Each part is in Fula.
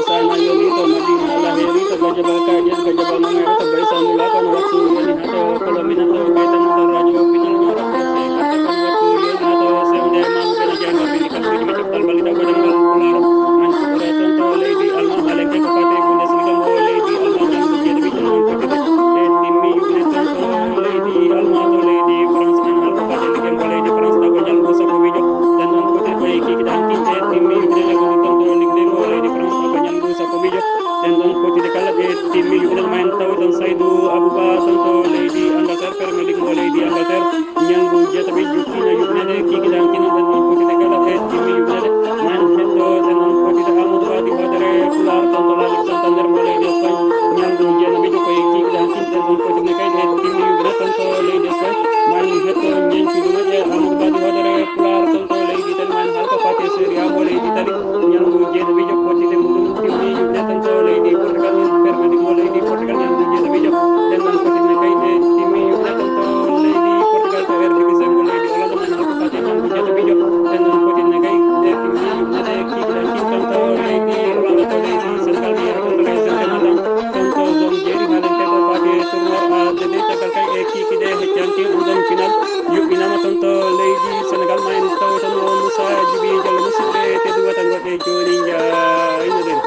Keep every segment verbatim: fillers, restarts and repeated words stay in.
Sana yoni to Madina Allah yoni to gajaba ka jes gajaba no me to bai samu la kan waktu yoni na to kolo mina to beta na to rajo final nyara to se kata kan waktu yoni na to se ude man kana jama bini kan bini kaptal bali da gajaba kular man sura to lady Alma halen ke kapate Bundesliga mo lady Alma yang bujir bini non kapate. Eh, timmi yubne to lady Alma to lady France man hal kapate ligen lady France da gajaba busa ko bijo dan non kote ko eki kidan kinte timmi yubne le ko to lady France da gajaba busa ko bijo. Nden ɗon fotide kala ɓe timmi yuɓɓinal ma en taw ɗon Saydu Abuba ton to leydi Angleterre, Premier League mo leydi Angleterre. Ñalngu jeetaɓe jokkiino yuɓɓinede kiikiɗe hanki noon ɗen ɗon fotide kala ɓe timmi yuɓɓinede ma en hetto ɗen ɗon fotide Amadou Wadi Badare Pulaar ton to La Ligue Santander mo leydi Espagne. Ñalngu jeenaɓijo koye kiikiɗe hanki ɗen ɗon fotide kay ɓe timmi yuɓɓinede ton to leydi Espagne. Ma en hetto ñencuɗo moƴƴe Amadou Wadi Badare Pulaar ton to leydi Italie ma en halko fati e Serie A mo leydi Italie. Ñalngu jeeɗiɗo jokkotiiɗe muɗum timmi neɗɗanto leydi Portugal, permedi mo leydi Portugal ñalngu jeeɗiɗo jokkotiiɗe kayɗe timmi neɗɗanto leydi Portugal to R D B C mo leydi Hollande man hokko fati ñalngu jeeɗiɗo jokkotiiɗe kayɗe timmi neɗɗe kiiɗe kintanto leydi Rwanda to leydi Senegal mi yaha to leydi Senegal tan to zone jeeɗi haɗen keɗo fati tournoi A D D caggal kay e kiikiɗe heccanti ɗum ɗon final yuɓɓinama ton to leydi Senegal ma en taw tan o Moussa Djibi Diallo musidɓe tedduɓe tan goɗɗe jooni njaynoɗen.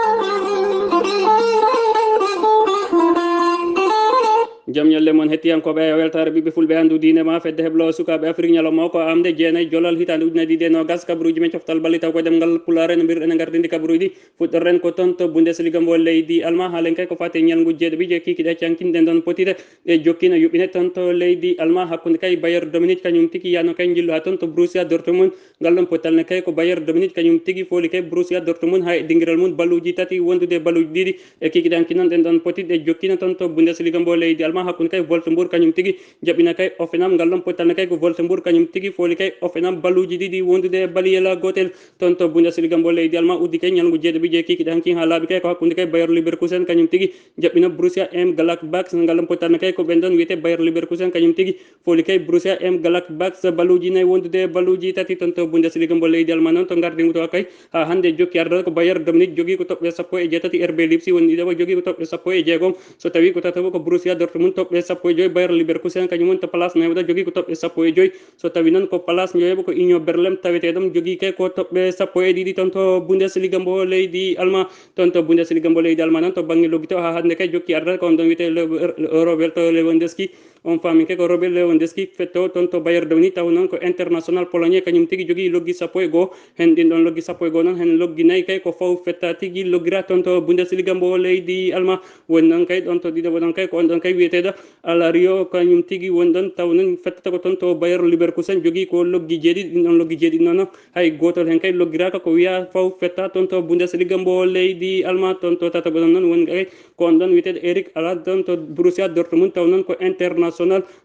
Jam ñalle mon hettiyankooɓe e weltaare ɓiɓɓe fulɓe anndu diine ma fedde heblo sukaaɓe Afrik ñalawma o ko amde jeenayi jolal hitaande ujunere ɗiɗi e noogas kabaruuji men coftal balli taw ko ɗemngal pulaar en mbirɗen e ngardindi kabaruuji fuɗɗorɗen ko toon to Bundesliga mbo leydi Alma haalen kay ko fate ñalngu jeeɗiɗo ɓijo kiikiɗe cankinɗen ɗon potide ɗe jokkino yuɓɓine toon to leydi Alma hakkunde kay Bayern Dominique kañum tigi yano kay jillu ha toon to Borussia Dortmund. Ngal ɗon pottal ne kay ko Bayern Dominique kañum tigi fooli kay Borussia Dortmund ha e dingiral mum balluji tati wondude balluji ɗiɗi e kikiɗanki noon ɗen ɗon poti ɗe jokkino toon to Bundesliga mbo leydi Alma hakkunde kay Wolfsburg kañum tigi jaɓɓina kay Hoffenheim. Ngal ɗon pottal ne kay ko Wolfsburg kañum tigi fooli kay Hoffenheim balluji ɗiɗi wondude e baliyel gotel toon to Bundesliga mbo leydi Alma uddi kay ñalngu jeeɗiɗo ɓijo e kikiɗanki ha laaɓi kay ko hakkunde kay Bayer Leverkusen kañum tigi jaɓɓina Borussia Mönchengladbach. Ngal ɗon pottal ne kay ko ɓen ɗon wiyete Bayer Leverkusen kañum tigi fooli kay Borussia Mönchengladbach balluji nayi wondude e balluji tati toon to Bundesliga mbo leydi Alma noon to ngardingu to kay ha hannde jokki ardata ko Bayern Dominique jogii ko toɓɓe sappo e jeetati, R B Leipzig woni ɗiɗaɓo jogii ko toɓɓe sappo e jeegom, so tawi ko tataɓo ko Borussia Dortmund toɓɓe sappo e joyi, Bayer Leverkusen kañum woni to place nayoɓo jogii ko toɓɓe sappo e joyi, so tawi noon ko place njoyoɓo ko Union Berlin taweteɗo jogii kay ko toɓɓe sappo e ɗiɗi toon to Bundesliga mbo leydi Alma. Toon to Bundesliga mbo leydi Alma noon to bannge loggito ha hannde kay jokki ardata ko on ɗon wiyete Robert Lewandowski. On faami kay ko Robert Lewandowski fetto toon to Bayern Dominique taw noon ko international polonais kañum tigi jogii loggi sappo e goo. Hen ɗin ɗon loggi sappo e goo noon hen loggi nayi kay ko faw fetta tigi loggira toon to Bundesliga mbo leydi Alma. Woni noon kay ɗon to ɗiɗaɓo ɗon kay ko on ɗon kay wiyeteeɗo Alario kañum tigi woni ɗon taw noon fettata ko toon to Bayern Leverkusen jogii ko loggi jeeɗiɗi. Ɗin ɗon loggi jeeɗiɗi noon hay gootol hen kay loggiraaka ko wiya faw fetta toon to Bundesliga mbo leydi Alma. Toon to tataɓo ɗon noon woni kay ko on ɗon wiyeteeɗo Eric Alad ɗon to Borussia Dortmund taw noon ko international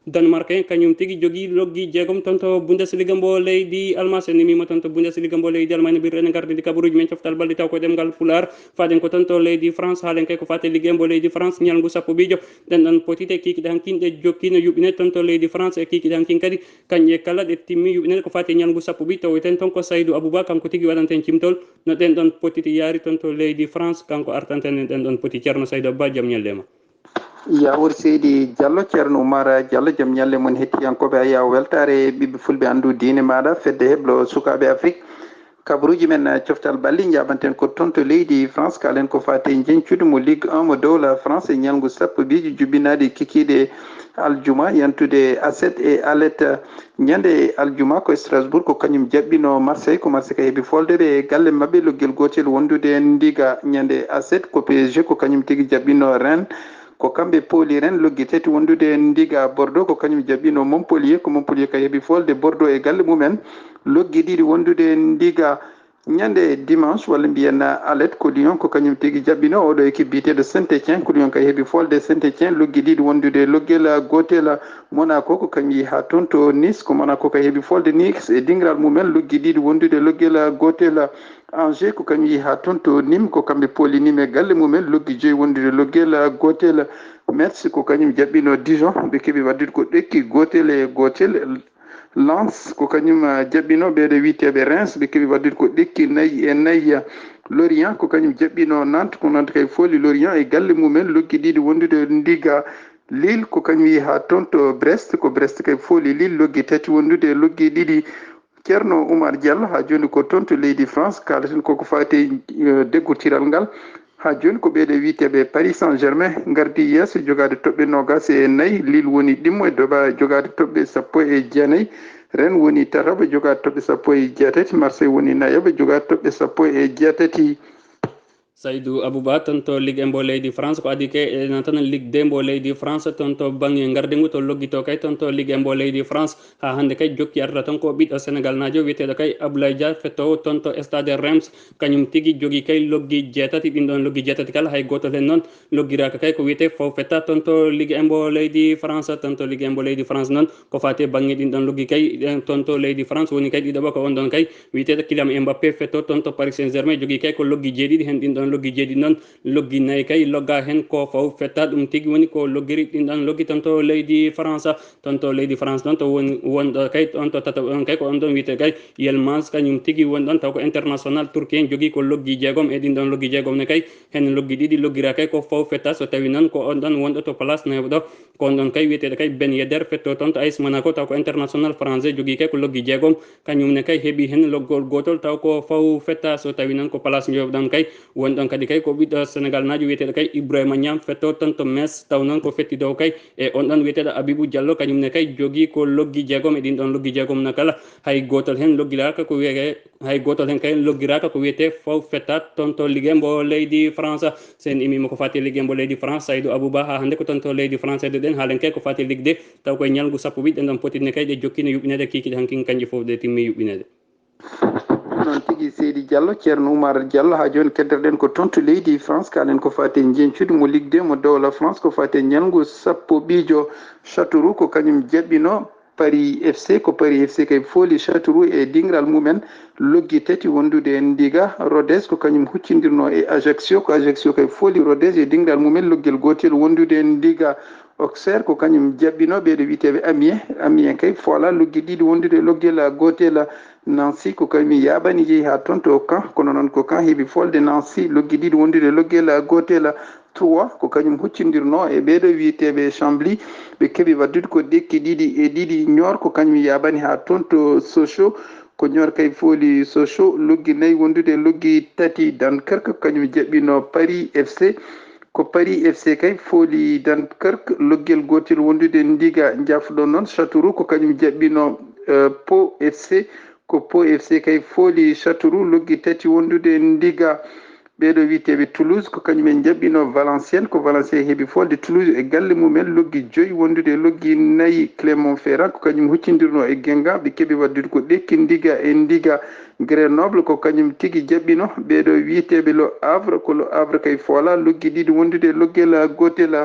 Danemark en kañum tigi jogii loggi jeegom toon to Bundesliga mbo leydi Alma. So en nimiima toon to Bundesliga mbo leydi Alma ene mbirɗen e ngardidi kabaruuji men coftal balɗe taw ko ɗemngal Pulaar faɗen ko toon to leydi France haalen kay ko fate Ligue un mbo leydi France ñalngu sappo ɓijo ɗen ɗon potite kiikiɗe hankin ɗe jokkiino yuɓɓine toon to leydi France e kiikiɗe hankin kadi kañƴe kala ɗe timmi yuɓɓinede ko fate ñalngu sappo ɓijo taw eten toon ko Saydou Abouba kanko tigi waɗanten cimtol no ɗen ɗon potiti yaari toon to leydi France kanko artanten en ɗen ɗon poti Ceerno Saydou Abouba jam ñalle ma. Yawor seydi Diallo, Ceerno Oumar Diallo, jam ñalle mon hettiyankooɓe a yaw weltaare ɓiɓɓe fulɓe anndu diine maaɗa fedde heblo sukaaɓe Afrik. Kabaruuji men coftal balli njaɓanten ko toon to leydi France kaalen ko fate njencude mo Ligue un mo dowla France e ñalngu sappo biiji jubinaaɗi kikiiɗe aljuma yantude aset e alet. Ñande aljuma ko Strasbourg ko kañum jaɓɓino Marseille, ko Marseille ka heɓi folde ɓe e galle maɓɓe loggel gootel wondude ndiga. Ñande aset ko P S G ko kañum tigi jaɓɓino Rennes, ko kamɓe pooli Rennes loggi tati wondude ndiga. Bordeaux ko kañum jaɓɓino Montpellier, ko Montpellier ka heɓi folde Bordeaux e galle mumen loggi ɗiɗi wondude ndiga. Ñande dimanche walla mbiyen alet ko Lyon ko kañum tigi jaɓɓino oɗo équipe biyeteɗo Saint-Étienne, ko Lyon ka heɓi folde Saint-Étienne loggi ɗiɗi wondude loggel gootel. Monaco ko kañum yehi ha toon to Nice, ko Monaco ka heɓi folde Nice e dingiral mumen loggi ɗiɗi wondude loggel gootel. Angers ko kañum yehi ha toon to Nîmes, ko kamɓe pooli Nîmes e galle mumen loggi joyi wondude loggel gootel. Metz ko kañum jaɓɓino Dijon, ɓe keɓi waddude ko ɗekki gootel e gootel. Lens ko kañum jaɓɓino ɓeeɗo wiyeteeɓe Reims, ɓe keɓi waddude ko ɗekki nayi e nayi. Lorient ko kañum jaɓɓino Nantes, ko Nantes kay fooli Lorient e galle mumen. Loggi ɗiɗi wondude ndiga Lille ko kañum yehi haa toon to Brest, ko Brest kay fooli Lille. Loggi tati wondude loggi ɗiɗi Ceerno Oumar Diallo, haa jooni ko toon to leydi France. Kaalaten koko faati e, eh, deggotiral ngal. Haa jooni ko ɓeeɗo wiyeteeɓe Paris Saint-Germain ngardi yeeso jogaade toɓɓe noogaas e nayi. Lille woni ɗimmo e doɓa jogaade toɓɓe sappo e jeenayi. Rennes woni tataɓo jogaade toɓɓe sappo e jeetati. Marseille woni nayaɓo jogaade toɓɓe sappo e jeetati. Saydou Abouba, toon to Ligue un mbo leydi France, ko adii kay enen tan Ligue deux mbo leydi France, toon to bannge ngardiigu to loggitoo kay toon to Ligue un mbo leydi France. Haa hannde kay jokki arta toon ko ɓiɗɗo Senegal naajo wiyeteeɗo kay Abdoulaye Dia, fettoowo toon to Stade Reims, kañum tigi jogii kay loggi jeetati. Ɗin ɗoon loggi jeetati kala hay gootol heen noon loggiraaka kay ko wiyetee faux fetta toon to Ligue un mbo leydi France. Toon to Ligue un mbo leydi France noon ko faati e bannge ɗin ɗoon loggi kay, eh, toon to leydi France woni kay ɗiɗaɓo ko on ɗoon kay wiyeteeɗo Kylian Mbappé, fettoowo toon to Paris Saint-Germain, jogii kay ko loggi jeeɗiɗi. Heen ɗin ɗoon loggi jeeɗiɗi noon, loggi nayi kay loggaa heen ko faux fetta, ɗum tigi woni ko loggiri ɗin ɗoon loggi toon to leydi France. Toon to leydi France noon to woni wonɗo kay, on to tataɓo ɗoon kay ko on ɗoon wiyetee kay Yilmaz, kañum tigi woni ɗoon taw ko international turquien, jogii ko loggi jeegom. E ɗin ɗoon loggi jeegom ne kay heen loggi ɗiɗi loggiraa kay ko faux fetta, so tawii noon ko on ɗoon wonɗo to place nayaɓo ɗo. Ko on ɗoon kay wiyeteeɗo kay Ben Yedder, fettoowo toon to A S Monaco, taw ko international français, jogii kay ko loggi jeegom. Kañum ne kay heɓii heen loggol gootol taw ko faux fetta, so tawii noon ko place njowaɓe ɗoon kay. Woni ɗoon kadi kay ko ɓiɗɗo Senegal naajo wiyeteeɗo kay Ibrahima Niang, fettoowo toon to Metz, taw noon ko fettidoowo kay e on ɗoon wiyeteeɗo Abibou Diallo. Kañum ne kay jogii ko loggi jeegom. E ɗin ɗoon loggi jeegom ne kala hay gootol heen loggiraaka ko wiyetee, hay gootol heen kay loggiraaka ko wiyetee faux fetta toon to Ligue un mbo leydi France. So en immii ko faati e Ligue un mbo leydi France, Saydou Abouba, haa hannde ko toon to leydi France heddoɗen. Haalen kay ko faati e Ligue deux, taw koye ñalngu sappo ɓiɗɗo ɗoon poti ne kay ɗe jokkiino yuɓɓineede, kiikiiɗe hankin kanƴe fof ɗe timmi yuɓɓineede. Noon tigi, Seydi Diallo, Ceerno Oumar Diallo, haa jooni keddoto-ɗen ko toon to leydi France. Kaalen ko faati e njeñcuudu mo Ligue deux mo dowla France, ko faati e ñalngu sappo ɓiijo. Châteauroux ko kañum jaɓɓino Paris F C. Ko Paris F C kay fooli Châteauroux e dingiral mumen loggi tati wondude e ndiga. Rodez ko kañum huccindirno e Ajaccio, ko Ajaccio kay fooli Rodez e dingiral mumen loggel gootel wondude e ndiga. Auxerre ko kañum jaɓɓino ɓeeɗo wiyeteeɓe Amiens. Amiens kay foola loggi ɗiɗi wondude e loggel gootel. Nancy ko kañum yaaɓani, yehi haa toon to Caen, kono noon ko Caen heɓi foolde Nancy loggi ɗiɗi wondude e loggel gootel. Troyes ko kañum huccindirno e ɓeeɗo wiyeteeɓe Chambly, ɓe keɓi waddude ko ɗekki ɗiɗi e ɗiɗi. Niort ko kañum yaaɓani haa toon to Sochaux, ko Niort kay fooli Sochaux loggi nayi wondude e loggi tati. Dunkerque ko kañum jaɓɓino Paris F C. Ko Paris F C kay fooli Dunkerque loggel gootel wondude e ndiga. Jaafuɗon noon, Châteauroux ko kañum jaɓɓino, eh, Pau F C. Ko Pau F C kay fooli Châteauroux loggi tati wondude e ndiga. Ɓeeɗo wiyeteeɓe Toulouse ko kañum en jaɓɓino Valenciennes, ko Valenciennes heɓi foolde Toulouse e galle mumen loggi joyi wondude e loggi nayi. Clermont-Ferrand ko kañum huccindirno e Guingamp, ɓe keɓi waddude ko ɗekki ndiga e ndiga. Grenoble ko kañum tigi jaɓɓino ɓeeɗo wiyeteeɓe Le Havre, ko Le Havre kay foola loggi ɗiɗi wondude e loggel gootel.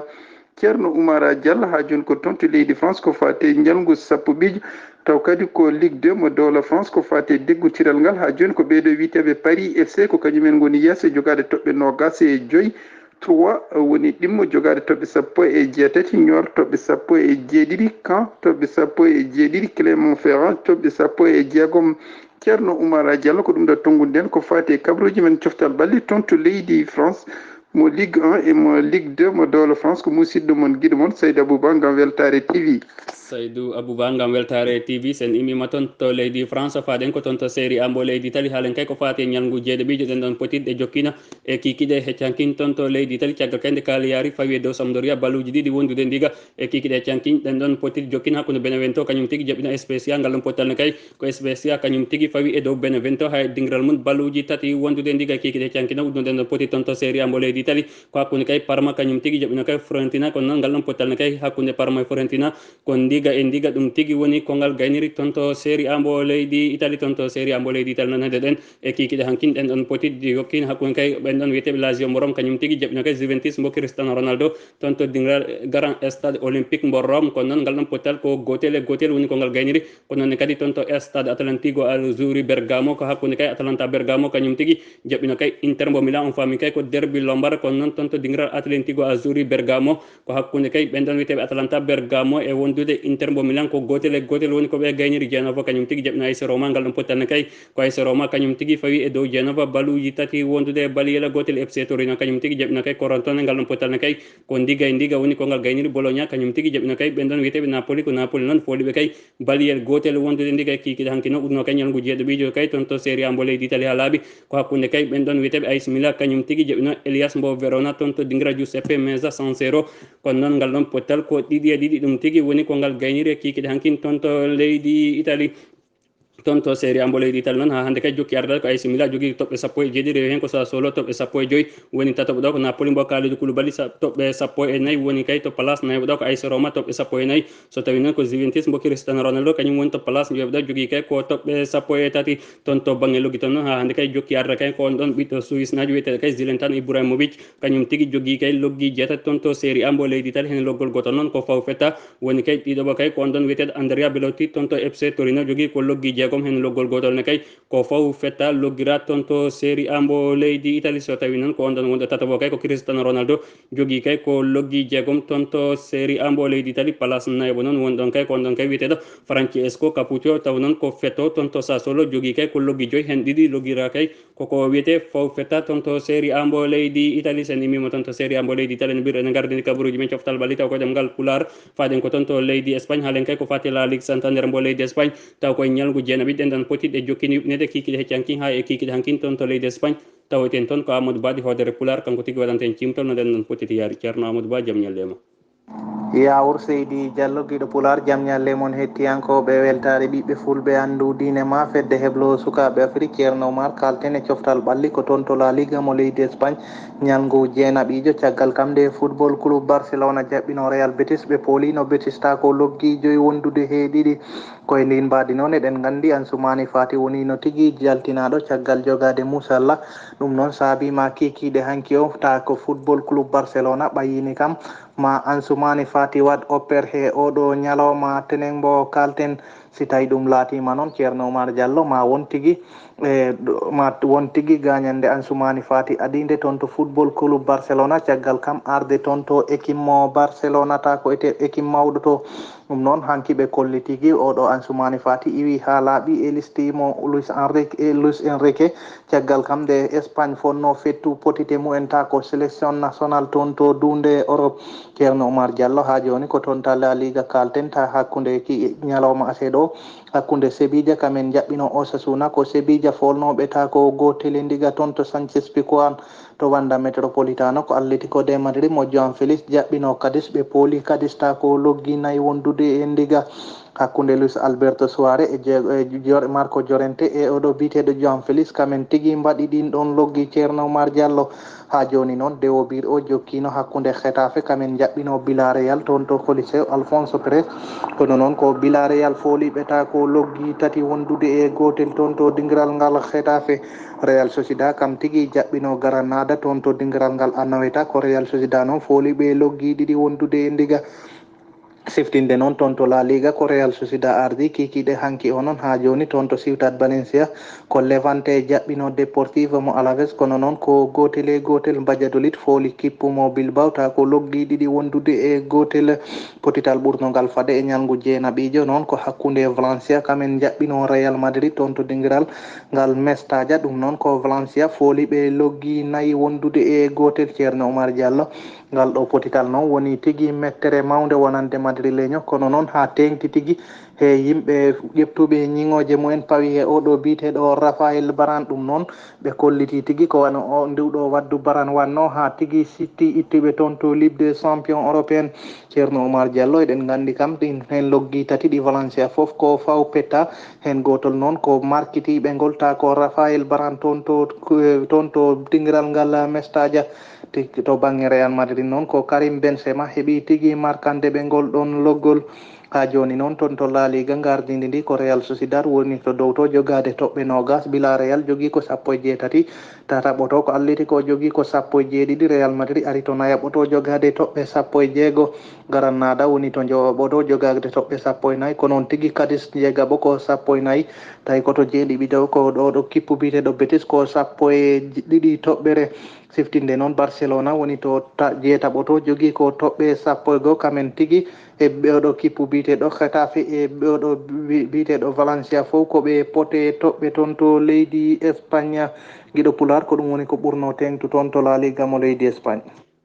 Ceerno Oumar Diallo, haa jooni ko toon to leydi France, ko faati e ñalngu sappo ɓiijo, taw kadi ko Ligue deux mo dowla France, ko faati e deggotiral ngal. Haa jooni ko ɓeeɗo wiyeteeɓe Paris F C, ko kañum en ngoni yeeso jogaade toɓɓe noogaas e joyi. Troyes woni ɗimmo jogaade toɓɓe sappo e jeetati, Niort toɓɓe sappo e jeeɗiɗi, Caen toɓɓe sappo e jeeɗiɗi, Clermont-Ferrand toɓɓe sappo e jeegom. Ceerno Oumar Diallo, ko ɗum ɗo tonnguɗen ko faati e kabaruuji men coftal ɓalli toon to leydi France, mo Ligue un e mo Ligue deux mo dowla France. Ko musidɗo mon, giɗo mon, Saydou Abouba ngam Weltaare T V. Saydou Abouba ngam Weltaare T V. So en immiima toon to leydi France, faaɗen ko toon to Serie A mbo leydi Italie. Haalen kay ko faati e ñalngu jeeɗiɓiijo, ɗen ɗoon potitɗe jokkiina e kiikiiɗe heccankin toon to leydi Italie. Caggal kay nde Cagliari fawi e dow Sampdoria, balluuji ɗiɗi wondude ndiga e kiikiiɗe heccankin, ɗen ɗoon potitɗe jokkiina hakkunde Benevento, kañum tigi jaɓɓino Spezia. Ngal ɗoon pottal ne kay ko Spezia kañum tigi fawi e dow Benevento haa e dingiral mum balluuji tati wondude ndiga e kiikiiɗe heccankin. Udduno ɗen ɗoon potitɗe toon to Serie A mbo leydi Italie, ko hakkunde kay Parma kañum tigi jaɓɓino kay Fiorentina, kono noon ngal ɗoon pottal ne kay hakkunde Parma e Fiorentina ko ndiga e ndiga. Ɗum tigi woni ko ngal gayniri toon to Serie A mbo leydi Italie. Toon to Serie A mbo leydi Italie noon heddoɗen e kiikiiɗe hankin, ɗen ɗoon potitɗe jokkiina hakkunde kay ɓen ɗoon wiyeteeɓe Lazio mbo Rome, kañum tigi jaɓɓino kay Juventus mbo Cristiano Ronaldo toon to dingiral Grand Stade Olympique mbo Rome. Kono noon ngal ɗoon pottal ko gootel e gootel woni ko ngal gayniri. Kono noon kadi toon to Stade Atlantico Azzurri Bergamo, ko hakkunde kay Atalanta Bergamo kañum tigi jaɓɓino kay Inter mbo Milan. On faami kay ko derby Lombard Kono noon toon to dingiral Atlético Azzurri Bergamo, ko hakkunde kay ɓen ɗon wiyeteeɓe Atalanta Bergamo e wondude Inter mbo Milan, ko gootel e gootel woni ko ɓe gayniri. Genova kañum tigi jaɓino A S Roma ngal ɗon pottal ne kay. Ko A S Roma kañum tigi fawi e dow Genova baluuji tati wondude e baliyela gootel. F C Torino kañum tigi jaɓino kay Corotone ngal ɗon pottal ne kay. Ko ndiga e ndiga woni ko ngal gayniri. Bologna kañum tigi jaɓino kay ɓen ɗon wiyeteeɓe Napoli, ko Napoli noon fooli ɓe kay baliyel gootel wondude ndiga e kiikiiɗe hanki no ɓurno kay ñalngu jeeɗo ɓiijo kay toon to Serie A mbo leydi Italie haa laaɓi. Ko hakkunde kay ɓen ɗon wiyeteeɓe A S Milan kañum tigi jaɓino Elias mbo Verona toon to dingira Giuseppe Meazza San Siro. Kono noon ngal ɗon pottal ko ɗiɗi e ɗiɗi ɗum tigi woni ko ngal gayniri e kiikiiɗe hankin toon to leydi Italie. Toon to Serie A mbo leydi Italie noon haa hannde kay jokki ardaade ko A S Milan jogii toɓɓe sappo e jeeɗiɗi, rewi heen ko Sassuolo toɓɓe sappo e joyi, woni tataɓo ɗo ko Napoli mbo Kalidou Koulibaly sa-, toɓɓe sappo e nayi, woni kay to place nayaɓo ɗo ko A S Roma toɓɓe sappo e nayi. So tawii noon ko Juventus mbo Cristiano Ronaldo kañum woni to place njoyaɓo ɗo jogii kay ko toɓɓe sappo e tati. Toon to bannge loggi toon noon haa hannde kay jokki arda kay ko on ɗon ɓiɗɗo Suisse naajo wiyeteeɗo kay Zlatan Ibrahimovic. Kañum tigi jogii kay loggi jeetati toon to Serie A mbo leydi Italie, heen loggol gootol noon ko faw fetta woni kay ɗiɗo ɓo kay ko on ɗon wiyeteeɗo Andrea Belotti toon to F C Torino jogii ko loggi jeegom, heen loggol gootol ne kay ko faw fetta loggira toon to Serie A mbo leydi Italie. So tawii noon ko on ɗon wonɗo tataɓo kay ko Cristiano Ronaldo jogii kay ko loggi jeegom toon to Serie A mbo leydi Italie. Place nayaɓo noon woni ɗon kay ko on ɗon kay wiyeteeɗo Francesco Caputo, taw noon ko fetto toon to Sassuolo jogii kay ko loggi joyi, heen ɗiɗi loggira kay koko wiyetee faw fetta toon to Serie A mbo leydi Italie. Sen immiima toon to Serie A mbo leydi Italie no mbirɗen e ngardini kabaruuji men coftal ɓalli taw ko ɗemngal Pulaar. Faaɗen ko toon to leydi Espagne, haalen kay ko faati La Ligue Santander mbo leydi Espagne. Taw koye ñalngu jeenaɓi ɗen ɗon poti ɗe jokkini yuɓɓineede kiikiiɗe hecci hankin haa e kiikiiɗe hankin toon to leydi Espagne. Tawoyten toon ko Amadou Ba di hoodere Pulaar, kanko tigi waɗanta en ciimtol no ɗen ɗon potiti yaari. Ceerno Amadou Ba, jam ñalle ma. Yaawur Seydi Diallo, giɗo Pulaar, jam ñalle mon hettiyankooɓe weltaare ɓiɓɓe fulɓe anndu diine ma fedde heblo sukaaɓe Afrik. Ceerno Omar, kalten e coftal ɓalli ko toon to La Liga mo leydi Espagne. Ñalngu jeenaɓiijo caggal kam nde Football Club Barcelona jaɓɓino Real Betis, ɓe poolino Betis ta ko loggi joyi wondude he ɗiɗi. Koye ndin mbaadi noon eɗen nganndi Ansu Mane Fati woniino tigi jaltinaaɗo caggal jogaade musalla. Ɗum noon saabiima kiikiiɗe hanki o ta ko Football Club Barcelona ɓayyini kam ma Ansu Mane Fati waɗ opper he oɗo ñalawma tenen mbo kalten. Si tawi ɗum laatiima noon, Ceerno Omar Diallo, ma won tigi e ma won tigi gaañande Ansu Mane Fati adiinde toon to Football Club Barcelona, caggal kam arde toon to équipe mo Barcelona ta ko ete équipe mawɗo to. Ɗum noon hanki ɓe kolli tigi oɗo Ansu Mane Fati iwi haa laaɓi e listi mo Luis Enrique, e Luis Enrique. Caggal kam nde Espagne fonno fettu potite mumen ta ko sélection nationale toon to duunde Europe. Ceerno Omar Diallo, haa jooni ko toon ta La Liga kalten ta hakkunde ki ñalawma aseeɗo hakkunde Sevilla kamen jaɓɓino Osasuna, ko Sevilla folnooɓe ta ko gootel e ndiga toon to Sanchez Pizjuan. To Wanda Metropolitano ko Atletico de Madrid mo João Felix jaɓɓino Cadiz, ɓe pooli Cadiz ta ko loggi nayi wondude e ndiga hakkunde Luis Alberto Suarez e je- e Jor- Marco Llorente e oɗo biyeteeɗo João Felix, kamen tigi mbaɗi ɗin ɗon loggi. Ceerno Omar Diallo, haa jooni noon dewo bir o jokkiino hakkunde Getafe kamen jaɓɓino Villarreal toon to Coliseo Alfonso Pérez. Kono noon ko Villarreal fooliiɓe ta ko loggi tati wondude e gootel toon to dingiral ngal Getafe. Real Sociedad kam tigi jaɓɓino Granada toon to dingiral ngal Anoeta, ko Real Sociedad noon fooliiɓe loggi ɗiɗi wondude e ndiga. Siftinde noon toon to La Liga ko Real Sociedad ardi kiikiiɗe hanki o noon haa jooni toon to Ciudad Valencia, ko Levante jaɓɓino Deportivo mo Alaves, kono noon ko gootel e gootel. Valladolid fooli kippu mo Bilbao ta ko loggi ɗiɗi wondude e gootel. Potital ɓurno ngal faade e ñalngu jeenaɓiijo noon ko hakkunde Valencia kamen jaɓɓino Real Madrid toon to dingiral ngal Mestalla. Ɗum noon ko Valencia fooli ɓe loggi nayi wondude e gootel. Ceerno Omar Diallo, ngal ɗo potital noon woni tigi mettere mawnde wonande Madrileño, kono noon haa teeŋti tigi he yimɓe ƴeftuɓe ñiŋooje mumen pawi he oɗo biyeteeɗo Rafael Baran. Ɗum noon ɓe kolliti tigi ko wano o ndiwɗo waddu Baran wanno haa tigi sitti ittuɓe toon to Ligue des Champions européenne. Ceerno Omar Diallo, eɗen nganndi kam ɗin heen loggi tati ɗi Valencia fof ko faw petta. Heen gootol noon ko markitiiɓe ngol ta ko Rafael Baran toon to toon to dingiral ngal Mestalla. Tigi to bannge Real Madrid noon ko Karim Benzema heɓi tigi markande ɓe ngol ɗon loggol. Haa jooni noon, toon to La Liga, ngardiindi ndi ko Real Sociedad woni to dow to, jogaade toɓɓe noogas. Villarreal jogii ko sappo e jeetati, tataɓo to ko Atletico jogii ko sappo e jeeɗiɗi, Real Madrid ari to nayaɓo to, jogaade toɓɓe sappo e jeego. Granada woni to njowaɓo to, jogaade toɓɓe sappo e nayi. Ko noon tigi Cadiz jeegaɓo ko sappo e nayi. Tawi ko to jeeɗiɗi to, ko ɗo ɗo kippu biyeteeɗo Betis ko sappo e ɗiɗi toɓɓere. Siftinde noon, Barcelona woni to ta-, jeetaɓo to, jogii ko toɓɓe sappo e goo. Kamen tigi e ɓeeɗo kippu biyeteeɗo Getafe e ɓeeɗo bi-, biyeteeɗo Valencia fof ko ɓe pote toɓɓe toon to leydi Espagne. Giɗo Pulaar, ko ɗum woni ko ɓurno teeŋtu toon to La Liga mo leydi Espagne.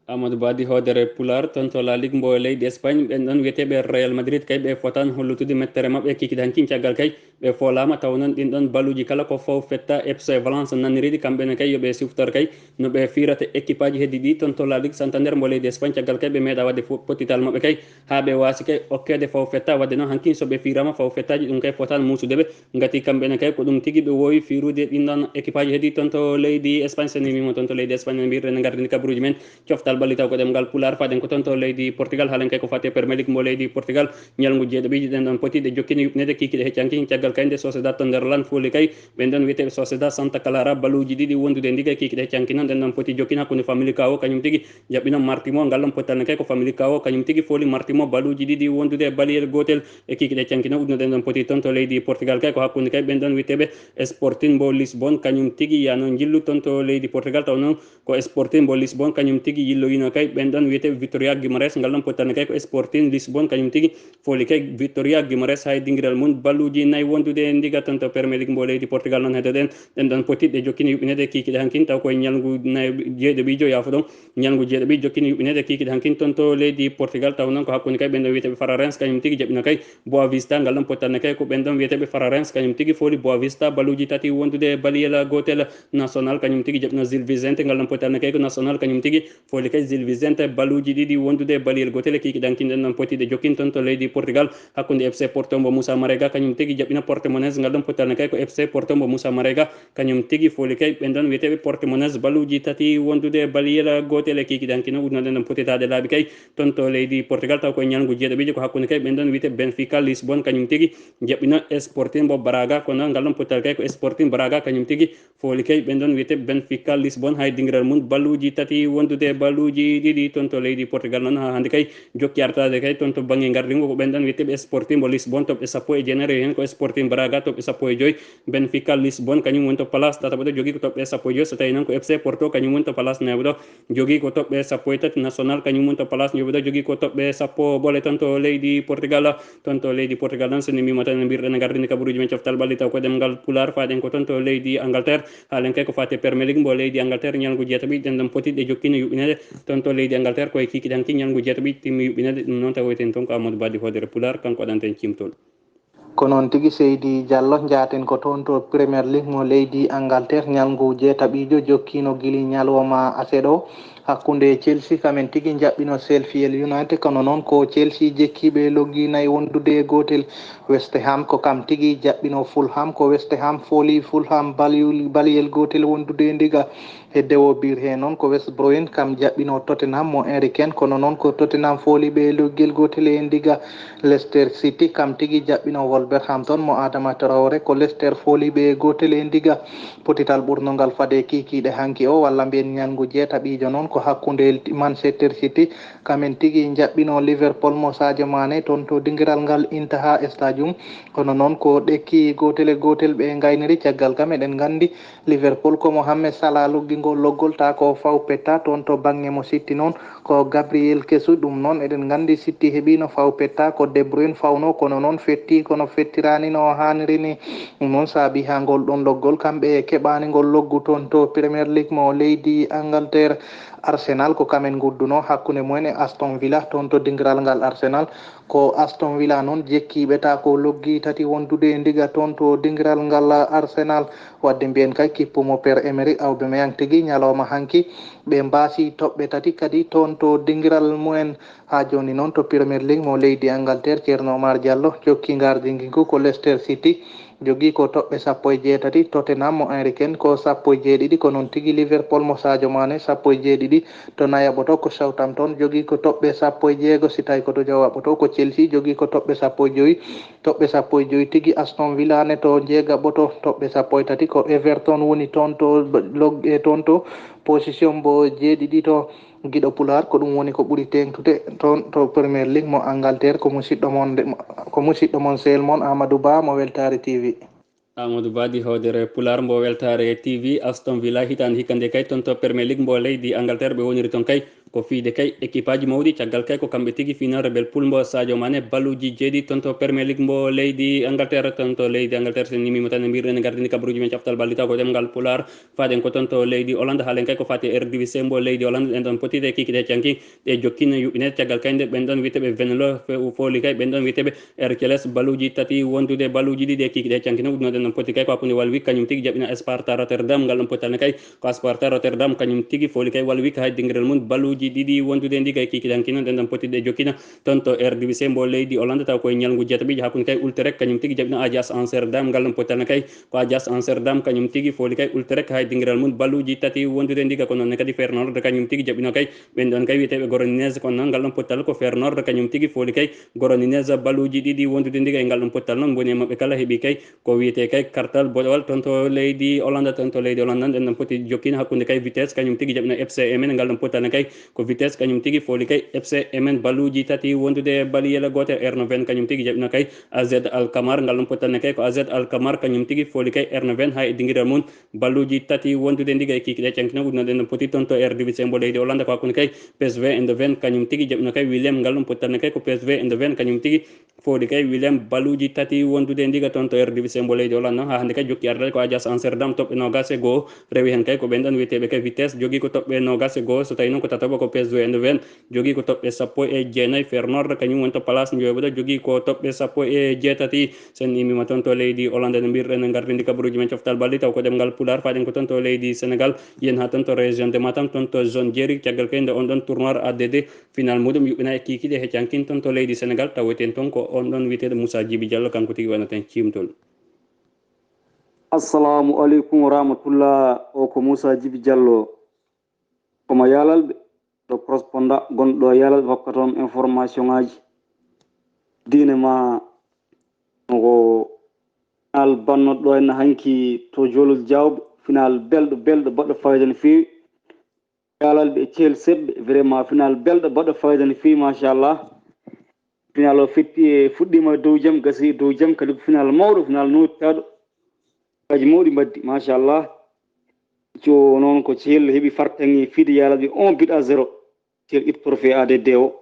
Amadou Badi, hoodere Pulaar toon to La Ligue mbo leydi Espagne, ɓen ɗon wiyeteeɓe Real Madrid kay, ɓe fotaani hollutude mettere maɓɓe kikiɗe hankin. Caggal kay, ɓe foolaama, tawa noon ɗin ɗon baluuji kala ko faw fetta F C Valence naniriɗi, kamɓe ne kay yo ɓe siftor kay no ɓe fiirata équipe aji heddi ɗi toon to La Ligue Santander mbo leydi Espagne. Caggal kay, ɓe meeɗa waɗde fo-, pottital maɓɓe kay, haa ɓe waasi kay okkeede faw fetta. Waɗde noon hankin, so ɓe fiiraama faw fettaaji, ɗum kay fotaani muusude ɓe. Ngati kamɓe ne kay, ko ɗum tigi ɓe woowi fiirude ɗin ɗon équipe aji heddi toon to leydi Espagne. So ni mimo toon to leydi Espagne, mbirɗen e ngardini kabaruuji men. Coftal ɓalli taw ko ɗemngal Pulaar, faɗen ko toon to leydi Portugal, haalen kay ko fati e Premier League mo leydi Portugal. Ñalngu jeeɗiɗi ɗen ɗon poti ɗe jokkini yuɓɓineede kiikiiɗe heccanki. Caggal kay, nde Sociedad to nder lan fooli kay, ɓen ɗon wiyeteeɓe Sociedad Santa Clara, baluuji ɗiɗi wondude e ndiga kiikiiɗe heccanki noon, ɗen ɗon poti jokkini hakkunde Famalicão kañum tigi jaɓɓino Marítimo. Ngal ɗon pottal ne kay ko Famalicão kañum tigi fooli Marítimo baluuji ɗiɗi wondude e baliyel gootel e kiikiiɗe heccanki noon. Udduno ɗen ɗon poti toon to leydi Portugal kay, ko hakkunde kay ɓen ɗon wiyeteeɓe Sporting mbo Lisbon kañum tigi yano njillu toon to leydi Portugal, taw noon ko Sporting mbo Lisbon kañum tigi yilloyino kay ɓen ɗon wiyete Victoria Guimarães. Ngal ɗon pottal ne kay ko Sporting Lisbon kañum tigi fooli kay Victoria Guimarães hay dingiral mum balluuji nayi wondude e ndiga toon to Premier League mbo leydi Portugal. Noon heddoɗen ɗen ɗon pottiɗe jokkini yuɓɓineede kiikiiɗe hankin, taw koye ñalngu nayi, jeeɗiɗo ɓiijo, yaafo ɗon, ñalngu jeeɗiɗo ɓiijo jokkini yuɓɓineede kiikiiɗe hankin toon to leydi Portugal. Taw noon ko hakkunde kay ɓen ɗon wiyeteeɓe Fararense kañum tigi jaɓɓino kay Boa Vista. Ngal ɗon pottal ne kay ko ɓen ɗon wiyeteeɓe Fararense kañum tigi fooli Boa Vista balluuji tati wondude e baliyel gootel. National kañum tigi jaɓɓino Gil Vicente. Ngal ɗon pottal ne kay ko National kañum tigi fooli kay Gil Vicente balluuji ɗiɗi wondude e baliyel gootel e kiikiiɗe hankin. Ɗen ɗon pottiɗe jokkin toon to leydi Portugal hakkunde F C Porto mbo Moussa Marega kañum tigi jaɓɓino Portimonense. Ngal ɗon pottal ne kay ko F C Porto mbo Moussa Marega kañum tigi fooli kay ɓen ɗon wiyeteeɓe Portimonense balluuji tati wondude e baliyel gootel e kiikiiɗe hankin. Udduno ɗen ɗon pottitaade laabi kay toon to leydi Portugal, taw koye ñalngu jeeɗiɗo ɓiijo, ko hakkunde kay ɓen ɗon wiyete Benfica Lisbon kañum tigi jaɓɓino Sporting mbo Braga. Kono ngal ɗon pottal kay ko Sporting Braga kañum tigi fooli kay ɓen ɗon wiyete Benfica Lisbon hay dingiral mum balluuji tati wondude e balluuji ɗiɗi toon to leydi Portugal. Noon haa hannde kay jokki artaade kay toon to bannge ngardingo, ko ɓen ɗon wiyeteeɓe Sporting mbo Lisbon toɓɓe sappo e jeenayi, heen ko Sporting Braga toɓɓe sappo e joy. Benfica Lisbon kañum woni to place tataɓo ɗo, jogii ko toɓɓe sappo e joy. So tawii noon ko F C Porto kañum woni to place nayaɓo ɗo, jogii ko toɓɓe sappo e tati. National kañum woni to place njoɓo ɗo, jogii ko toɓɓe sappo ɓole toon to leydi Portugal. Toon to leydi Portugal noon, so ni mimo tan en mbirɗen e ngardini kabaruuji men coftal ɓalli taw ko ɗemngal Pulaar, faɗen ko toon to leydi Angleterre. Haalen kay ko fati e Premier League mbo leydi Angleterre, ñalngu jeetaɓi ɗen ɗon poti ɗe jokkini yuɓɓineede toon to leydi Angleterre, koye kiikiiɗe hanki ñalngu jeetaɓi timmi yuɓɓineede. Ɗum noon tawoyten toon ko Amadou Badi hoodere Pulaar, kanko aɗanten cimtol. Ko noon tigi, Seydi Diallo, njaaten ko toon to Premier League mo leydi Angleterre. Ñalngu jeetaɓiijo jokkiino gili ñalawma aset o hakkunde Chelsea, kamen tigi njaɓɓino Sheffield United. Kono noon ko Chelsea jekkiiɓe loggi nayi wondude e gootel. West Ham ko kam tigi jaɓɓino Fulham. Ko West Ham fooli Fulham baliyul-, baliyel gootel wondude e ndiga. Hedde o biir heen noon ko West Brom kam jaɓɓino Tottenham mo Harry Kane, kono noon ko Tottenham fooli ɓe loggel gootel e ndiga. Leicester City kam tigi jaɓɓino Wolverhampton mo Adama Traoré, ko Leicester fooli ɓe gootel e ndiga. Potital ɓurnongal fade kiikiiɗe hanki o, walla mbiyen ñalngu jeetaɓiijo noon, ko hakkunde Manchester City, kamen tigi jaɓɓino Liverpool mo Sadio Mané toon to dingiral ngal Intaha Stadium. Kono noon ko ɗekki gootel e gootel ɓe ngayniri. Caggal kam eɗen nganndi Liverpool ko Mohamed Salah loggi ngol loggol, ta ko faw petta toon to bannge mo City noon ko Gabriel Jesus. Ɗum noon eɗen nganndi City heɓiino faw petta ko De Bruyne fawno, kono noon fetti kono fettiraani no haaniri ni. Ɗum noon saabi haa ngol ɗoon loggol kamɓe keɓaani ngol loggu toon to Premier League mo leydi Angleterre. Arsenal ko kamen ngudduno hakkunde mumen e Aston Villa toon to dingiral ngal Arsenal. Ko Aston Villa noon jekkiiɓe ta ko loggi tati wondude e ndiga toon to dingiral ngal Arsenal. Wadde mbiyen kay kippu mo Per Emery Aubameyang tigi ñalawma hanki ɓe mbaasi toɓɓe tati kadi toon to dingiral mumen. Haa jooni noon to Premier League mo leydi Angleterre, Ceerno Omar Diallo jokki ngardinki ngu ko Leicester City jogii ko toɓɓe sappo e jeetati. Tottenham mo Henry Kane ko sappo e jeeɗiɗi, ko noon tigi Liverpool mo Sadio Mané sappo e jeeɗiɗi. To nayaɓoto ko Southampton jogii ko toɓɓe sappo e jeego, si tawi ko to jawaɓoto ko Chelsea jogii ko toɓɓe sappo e joyi. Toɓɓe sappo e joyi tigi. Aston Villa ne to jeegaɓoto, toɓɓe sappo e tati ko Everton woni toon to log-, e toon to position mbo jeeɗiɗi to. Giɗo Pulaar, ko ɗum woni ko ɓuri teeŋtude toon to Premier League mo Angleterre. Ko musiɗɗo mon de, ko musiɗɗo mon sehil mon Amadou Ba mo Weltaare T V. Amadou Ba di hoodere Pulaar mbo Weltaare T V. Aston Villa hitaande hikka nde kay toon to Premier League mbo leydi Angleterre ɓe woniri toon kay ko fiyde kay équipe aji mawɗi, caggal kay ko kamɓe tigi finore bel poule mbo Sadio Mané balluji jeeɗi toon to Premier League mbo leydi Angleterre. Toon to leydi Angleterre, so en nimima tan e mbirɗen e gardini kabaruji men coftal ballita ko ɗemngal Pulaar. Faaɗen ko toon to leydi Hollande, haalen kay ko faati e Eredivisie mbo leydi Hollande. Ɗen ɗon poti de kikiɗe canki ɗe jokkino yuɓɓineede caggal kay nde ɓen ɗon wiyeteeɓe Venlo fe-, fooli kay ɓen ɗon wiyeteeɓe Hercules balluji tati wondude balluji ɗiɗi e kikiɗe canki. No ɗum ɗen ɗon poti kay ko hakkunde Walwik kañum tigi jaɓɓina Sparta Rotterdam. Ngal ɗon pottal ne kay ko Sparta Rotterdam kañum tigi fooli kay Walwik hay dingiral mum balluji ɗiɗi wondude ndi kay kikiɗe canki. No ɗen ɗon poti ɗe jokkina toon to Eredivisie mbo leydi Hollande, taw koye ñalngu jeetaɓijo hakkunde kay Utrecht kañum tigi jaɓɓina Ajax Amsterdam. Ngal ɗon pottal ne kay ko Ajax Amsterdam kañum tigi fooli kay Utrecht hay dingiral mum balluji tati wondude ndiga. Ko noon ne kadi Feyenoord kañum tigi jaɓɓino kay ɓen ɗon kay wiyeteeɓe Groningen. Kono noon ngal ɗon pottal ko Feyenoord kañum tigi fooli kay Groningen balluji ɗiɗi wondude ndiga. E ngal ɗon pottal noon woni e maɓɓe kala heɓi kay ko wiyetee kay kartal boɗewal toon to leydi Hollande. Toon to leydi Hollande ɗen ɗon poti jokkina hakkunde kay Vitesse kañum tigi jaɓɓino F C Emmen. Ngal ɗon pottal ne kay ko Vitesse kañum tigi fooli kay F C Emmen balluji tati wondude baliyel gootel. Eindhoven kañum tigi jaɓɓino kay A Z Alkmaar. Ngal ɗon pottal ne kay ko A Z Alkmaar kañum tigi fooli kay Eindhoven hay e dingiral mum balluji tati wondude ndiga. E kikiɗe canki no ɗum ɗon ɗen poti toon to Eredivisie mbo leydi Hollande ko hakkunde kay P S V Eindhoven kañum tigi jaɓɓino kay Willem. Ngal ɗon pottal ne kay ko P S V Eindhoven kañum tigi fooli kay Willem balluji tati wondude ndiga toon to Eredivisie mbo leydi Hollande. Haa hannde kay jokki arde ko Ajax Amsterdam toɓɓe noogas e goo. Rewi heen kay ko ɓen ɗon wiyeteeɓe kay Vitesse jogii ko toɓɓe noogas e goo. So tawii noon ko tataɓo ko P S V Eindhoven jogii ko toɓɓe sappo e jeenayi. Feyenoord kañum woni to place njoyoɓo ɗo jogii ko toɓɓe sappo e jeetati. So en immima toon to leydi Hollande no mbirɗen en gardini kabaruji men coftal balli taw ko ɗemngal Pulaar. Faaɗen ko toon to leydi Senegal, yen haa toon to région de Matam, toon to zone Jeeri. Caggal kay nde on ɗon tournoi A D D final muɗum yuɓɓina e kiikiɗe he cankin toon to leydi Senegal. Taweteeɗo toon ko on ɗon wiyeteeɗo Moussa Djiby Diallo, kanko tigi waɗnata en ciimtol. Assalamu aleykum wa rahmatullah. O ko Moussa Djiby Diallo. Ko mo Yaalalɓe, ɗo correspondant gonɗo ɗo Yaalalɓe hokkata on information ŋaaji diine ma. Ko final bannoɗo ɗo henna hanki to Joolol Diawɓe, final belɗo, belɗo, baɗɗo fayida no feewi. Yaalalɓe e Thiel Seɓɓe, vraiment final belɗo, baɗɗo fayida no feewi, machallah. Final o fetti e fuɗɗiima e dow jam, gasi e dow jam, kadi ko final mawɗo, final nootitaaɗo. Aji mawɗi mbaddi, machallah. Co noon ko Thiel heɓi fartaŋŋe fiide Yaalalɓe un but à zéro. Thiel itti trophée A D D o.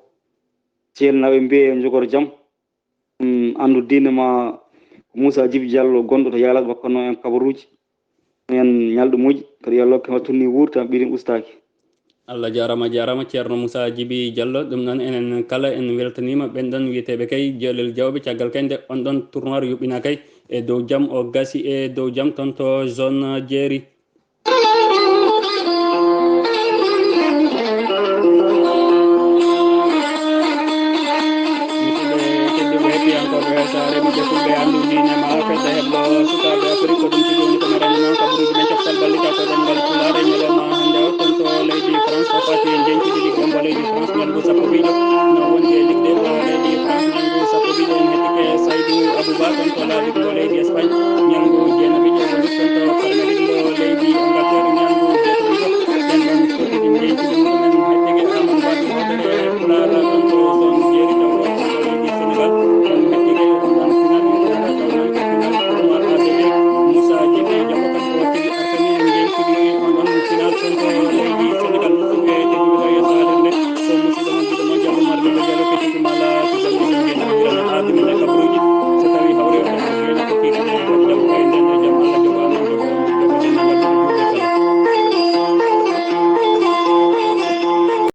Thiel naɓe mbiye en jogoto jam. Ɗum anndu diine ma ko Moussa Djiby Diallo gonɗo to Yaalalɓe hokkatnoo en kabaruuji. En ñalɗo moƴƴi, kadi yo Allah hokke ma tunni wuurta, ɓiɗen ustaaki. Allah jaaraama, jaaraama Ceerno Moussa Djiby Diallo. Ɗum noon enen kala en weltaniima ɓen ɗon wiyeteeɓe kay Joolel Diawɓe. Caggal kay nde on ɗon tournoi yuɓɓina kay e dow jam, o gasi e dow jam toon to zone Jeeri. Musidɓe tedduɓe, hettiyankooɓe Saare Ɓiɓɓe Fulɓe, anndu diine ma o fedde heblo sukaaɓe Afrik, ko ɗum tigi woni ko meɗen noon kabaruuji men coftal ballita ko ɗemngal Pulaar e ñalawma hannde o toon to leydi France, ko fati